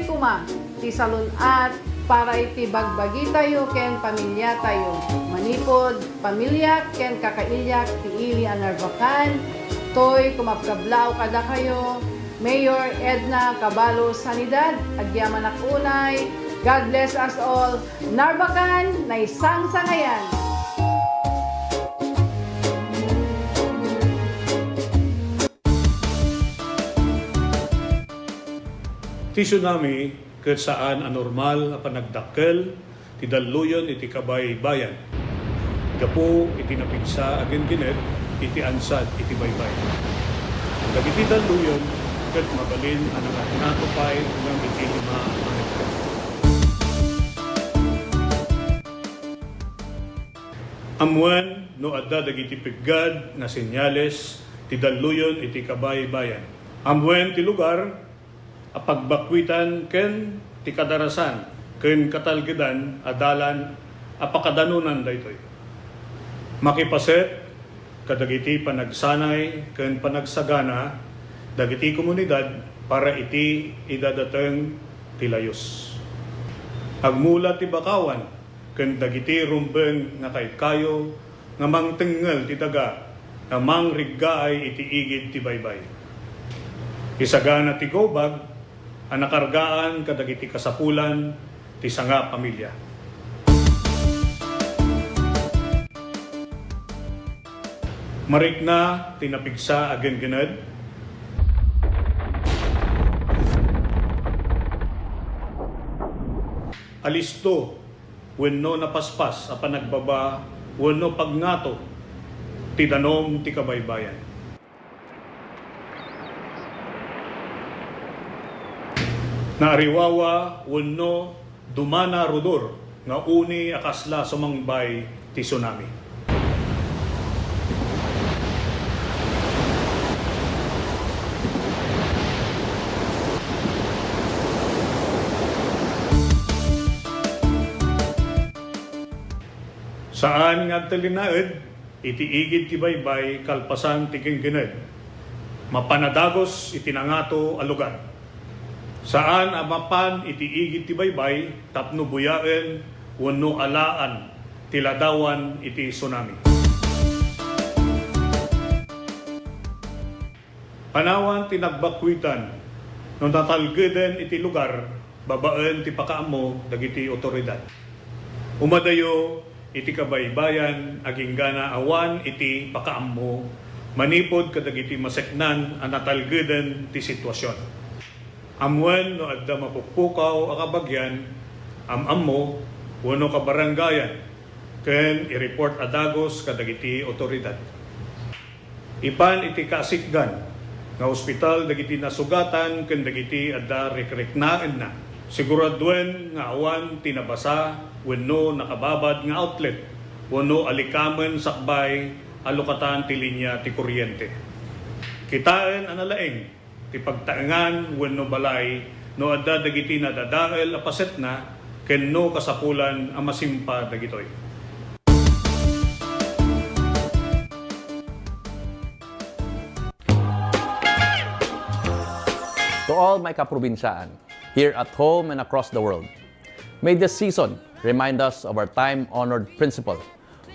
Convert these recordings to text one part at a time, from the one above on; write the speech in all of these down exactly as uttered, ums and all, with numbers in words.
Koma ti salun-at para iti bagbagitayo ken pamiliatayo. Manipud pamiliak ken kakailiak ti ili a Narvacan, toy kumabkablaaw kadakayo, Mayor Edna Caballo Sanidad, agyamanak unay. God bless us all. Narvacan, naisangsangayan! Ti tsunami ket saan a normal a panagdakkel ti dalluyon iti kabaybayan gapu iti napigsa a genggenet iti ansad iti baybay. Dagiti dalluyon ket mabalin a nangatngato pay ngem iti lima a metro. Ammoen no adda dagiti peggad nga senyales ti dalluyon iti kabaybayan. Ammoen ti lugar a pagbakkuitan ken ti kadarasan ken katalgedan a dalan a pakadanonan daytoy. Makipaset kadagiti panagsanay ken panagsagana dagiti komunidad para iti idadateng ti layus. Agmula ti bakawan ken dagiti rumbeng nga kaykayo nga mangtengngel ti daga nga mangriggaay iti igid ti baybay. Isagana ti go bag a nakargaan kadagiti kasapulan ti sanga pamilya. Marikna ti napigsa a genggened. Alisto wenno napaspas a panagbaba wenno pagngato ti danum ti kabaybayan. Naariwawa wenno dumana rudor nga uni a kasla sumangbay ti tsunami. Saan nga agtalinaed iti igid ti baybay kalpasan ti genggened. Mapan a dagus iti nangato a lugar. Saan a mapan iti igid ti baybay tapno buyaen wenno alaan ti ladawan iti tsunami. Panawan ti nagbakkuitan no natalgeden iti lugar babaen ti pakaammo dagiti otoridad. Umadayo iti kabaybayan agingga awan iti pakaammo manipud kadagiti maseknan a natalgeden ti situasion. Ammoen no adda mapukpukaw a kabagian, am-ammo, wenno kabarangayan, ken i-report a dagus kadagiti otoridad. Ipan iti kasikgan nga ospital dagiti nasugatan ken dagiti adda rikriknaenna. Siguraduen nga awan ti nabasa wenno nakababad nga outlet wenno alikamen sakbay a lukatan ti linia ti kuryente. Kitaen a nalaing ti pagtaengan wenno balay no adda dagiti nadadael a pasetna ken no kasapulan a masimpa dagitoy. To all my kaprobinsiaan, here at home and across the world, may this season remind us of our time-honored principle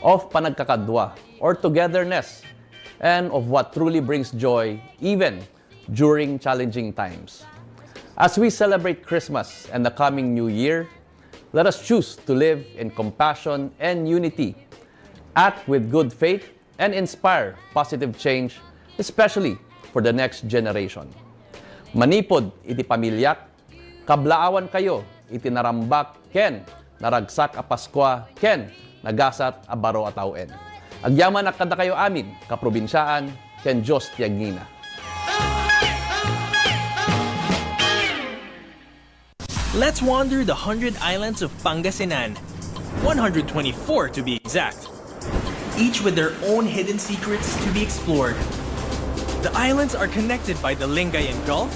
of panagkakadua or togetherness and of what truly brings joy even during challenging times. As we celebrate Christmas and the coming New Year, let us choose to live in compassion and unity, act with good faith, and inspire positive change, especially for the next generation. Manipud iti pamiliak, kablaawankayo iti narambak ken naragsak a Paskua ken nagasat a baro a tawen. Agyamanak kadakayo amin, kaprobinsiaan, ken Dios ti agngina. Let's wander the hundred islands of Pangasinan. One hundred twenty-four to be exact. Each with their own hidden secrets to be explored. The islands are connected by the Lingayen Gulf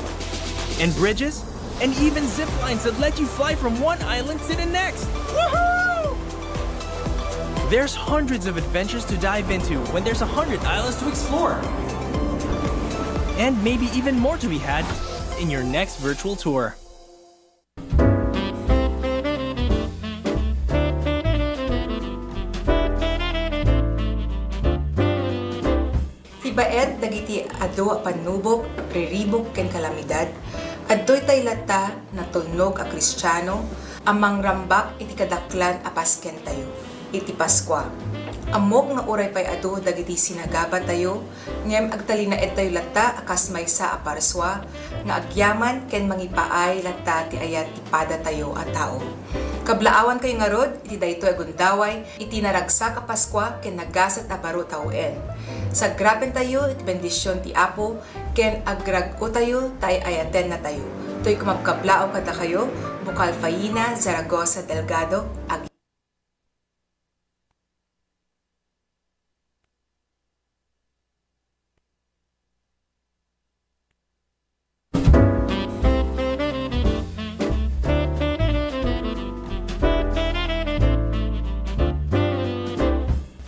and bridges and even zip lines that let you fly from one island to the next. Woohoo! There's hundreds of adventures to dive into when there's a hundred islands to explore. And maybe even more to be had in your next virtual tour. Baet dagiti adu a pannubok, riribuk, ken kalamidad, adtoy tay latta natulnog a Kristiano a mangrambak iti kadaklan a paskentayo iti Paskua. Ammok nga uray pay adu dagiti sinagabatayo, ngem agtalinaedtayo latta a kas maysa a parsua nga agyaman ken mangipaay latta ti ayat ti padatayo a tao. Kablaawankayo ngarud iti daytoy a gundaway iti naragsak a Paskua ken nagasat a baro tawen. Sagrapentayo iti bendision ti Apo ken agrag-otayo ta ay-ayatennatayo. Toy kumabkablaaw kadakayo, Bukal Faina Zaragoza Delgado, ag-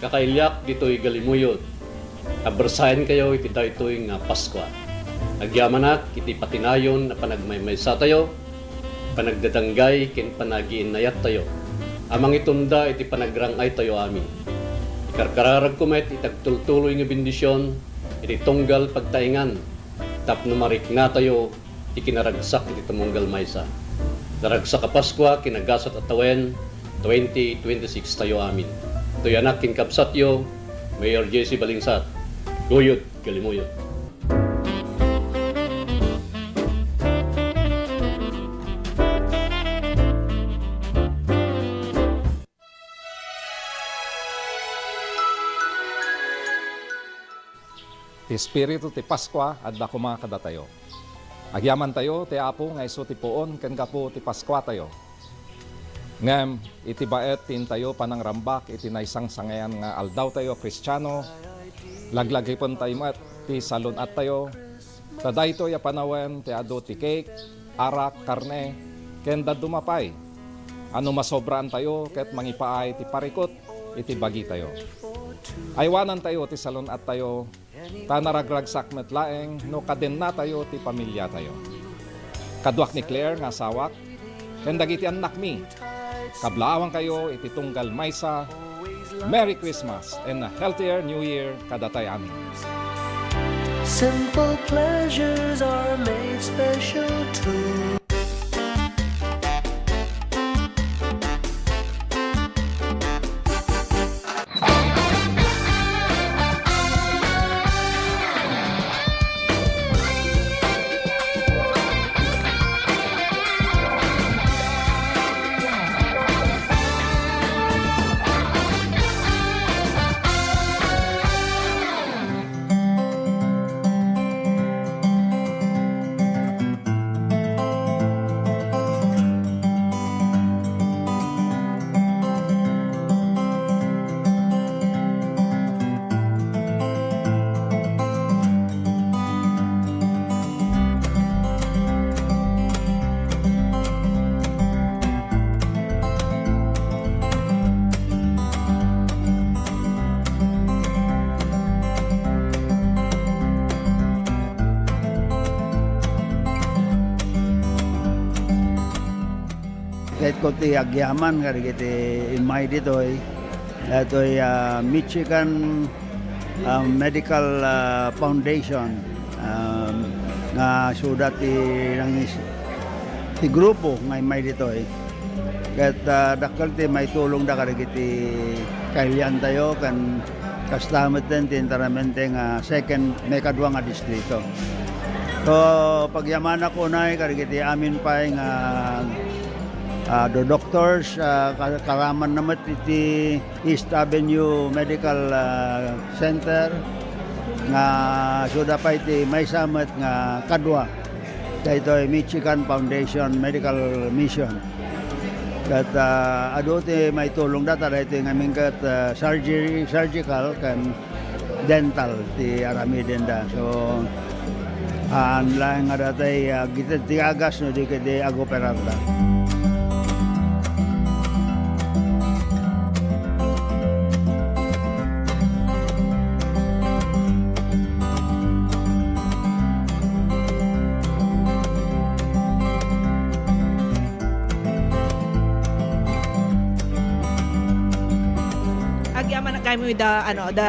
Kakailiak ditoy Galimuyod, abersaenkayo iti daytoy nga Paskua. Agyamanak iti patinayon a panagmaymaysatayo, panagdadanggay ken panagiinnayattayo a mangitunda iti panagrang-aytayo amin. Ikarkararagko met iti agtultuloy nga bendision iti tunggal pagtaengan tapno mariknatayo ti kinaragsak iti tumunggal maysa. Naragsak a Paskua ken nagasat a tawen, twenty twenty-six tayo amin. Toy anak ken kabsatyo, Mayor J C Balingsat, Guyod, Galimuyod. Ti espiritu ti Paskua adda koma kadatayo. Agyamantayo ti Apo nga isu ti puon ken gapu ti Paskuatayo. Ngem iti baet ti intayo panangrambak iti naisangsangayan nga aldawtayo a Kristiano, laglagipentayo met ti salun-attayo, ta daytoy a panawen ti adu ti cake, arak, karne, ken dadduma pay a no masobraantayo ket mangipaay ti parikut iti bagitayo. Aywanantayo ti salun-attayo, ta naragragsak met laeng no kadennatayo ti pamiliatayo. Kaduak ni Claire nga asawak, ken dagiti annakmi, kablaawankayo iti tunggal maysa. Merry Christmas and a healthier New Year kadatayo amin. Simple pleasures are made special too. Ket ko ti agyaman kadagiti immay ditoy, datoy, ah, Michigan, ah, Medical, ah, Foundation, ah, nga suda ti nangis-, ti grupo nga immay ditoy. Ket, ah, dakkel ti maitulongda kadagiti kailiantayo ken kasta metten ti enteramente nga second, maikadua nga distrito. So, pagyamanak unay kadagiti amin pay nga, ah, do-, doctors, ah, ka-, karamanna met iti East Avenue Medical, ah, Center nga suda pay ti maysa met nga kadua. Daytoy Michigan Foundation Medical Mission. Ket, ah, adu ti maitulongda ta daytoy ngamin ket, ah, surgery, surgical ken dental ti aramidenda. So, haan laeng nga datay, ah, agited ti agas no di ketdi agoperarda. Agyamanak kami da, ano, da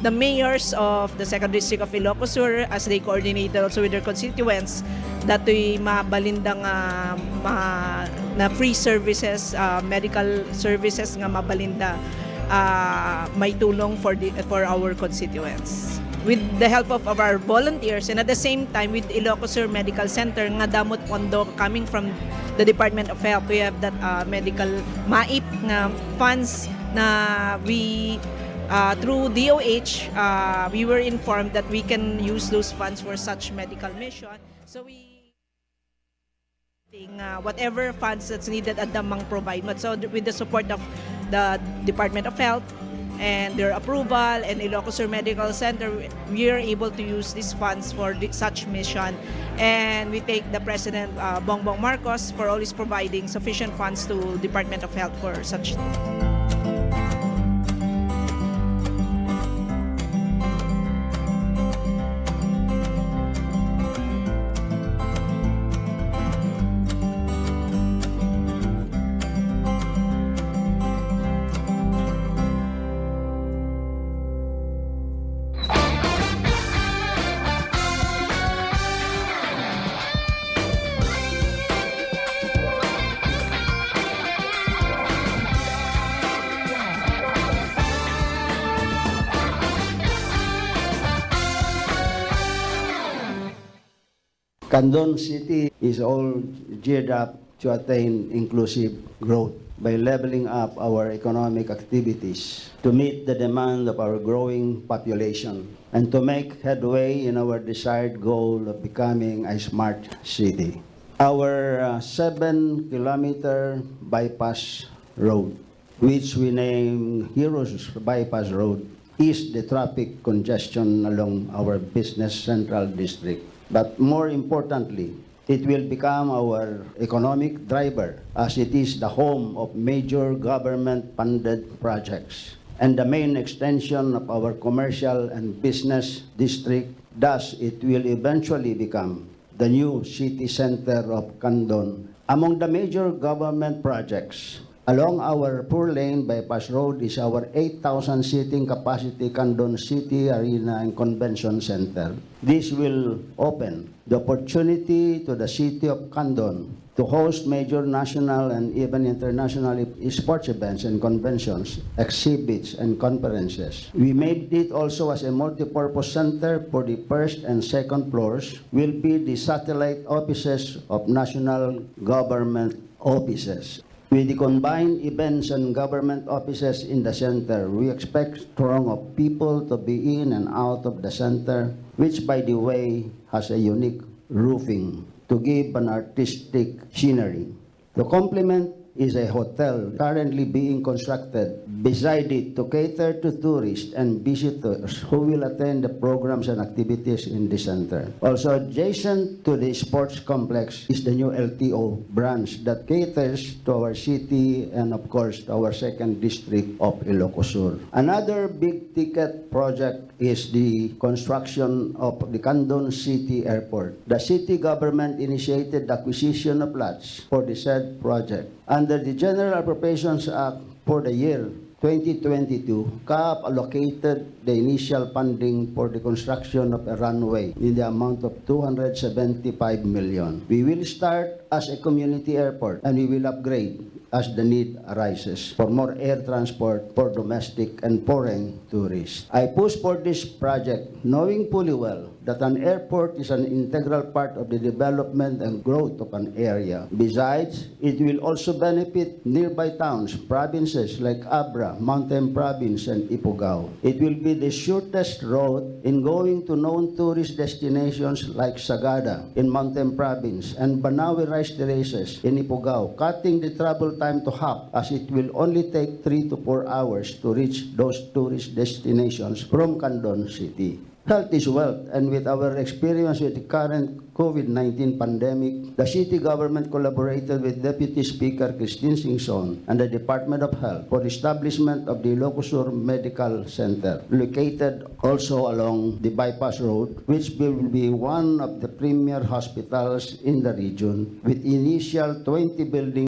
the mayors of the Second District of Ilocos Sur, as they coordinated also with their constituents, datoy mabalinda nga ma-, na free services, ah, medical services nga mabalinda, ah, maitulong for the, for our constituents. With the help of, of our volunteers and at the same time with Ilocos Sur Medical Center nga damo ti pondo coming from the Department of Health. We have that, ah, medical MAIP nga funds na we, ah, through D O H, ah, we were informed that we can use those funds for such medical mission. So we think, ah, whatever funds that's needed, adda mang provide. But so th-, with the support of the Department of Health and their approval and Ilocos Sur Medical Center, we are able to use these funds for the, such mission. And we thank the President, uh, Bongbong Marcos, for always providing sufficient funds to Department of Health for such. Candon City is all geared up to attain inclusive growth by leveling up our economic activities to meet the demand of our growing population and to make headway in our desired goal of becoming a smart city. Our, uh, seven-kilometer bypass road, which we name Heroes Bypass Road, is the traffic congestion along our business central district. But more importantly, it will become our economic driver, as it is the home of major government-funded projects and the main extension of our commercial and business district. Thus, it will eventually become the new city center of Candon. Among the major government projects along our four-lane bypass road is our eight thousand seating capacity Candon City Arena and Convention Center. This will open the opportunity to the city of Candon to host major national and even international e-, sports events and conventions, exhibits and conferences. We made it also as a multipurpose center for the first and second floors will be the satellite offices of national government offices. With the combined events and government offices in the center, we expect throng of people to be in and out of the center, which, by the way, has a unique roofing to give an artistic scenery. To complement is a hotel currently being constructed beside it to cater to tourists and visitors who will attend the programs and activities in the center. Also adjacent to the sports complex is the new L T O branch that caters to our city and, of course, to our second district of Ilocos Sur. Another big ticket project is the construction of the Candon City Airport. The city government initiated the acquisition of lots for the said project. Under the General Appropriations Act for the year twenty twenty-two, CAAP allocated the initial funding for the construction of a runway in the amount of two hundred seventy-five million. We will start as a community airport and we will upgrade as the need arises for more air transport for domestic and foreign tourists. I push for this project knowing fully well that an airport is an integral part of the development and growth of an area. Besides, it will also benefit nearby towns, provinces like Abra, Mountain Province, and Ifugao. It will be the shortest route in going to known tourist destinations like Sagada in Mountain Province and Banawe Rice Terraces in Ifugao, cutting the travel time to half as it will only take three to four hours to reach those tourist destinations from Candon City. Health is wealth, and with our experience with the current COVID nineteen pandemic, the city government collaborated with Deputy Speaker Christine Singson and the Department of Health for establishment of the Ilocos Sur Medical Center, located also along the Bypass Road, which will be one of the premier hospitals in the region, with initial twenty buildings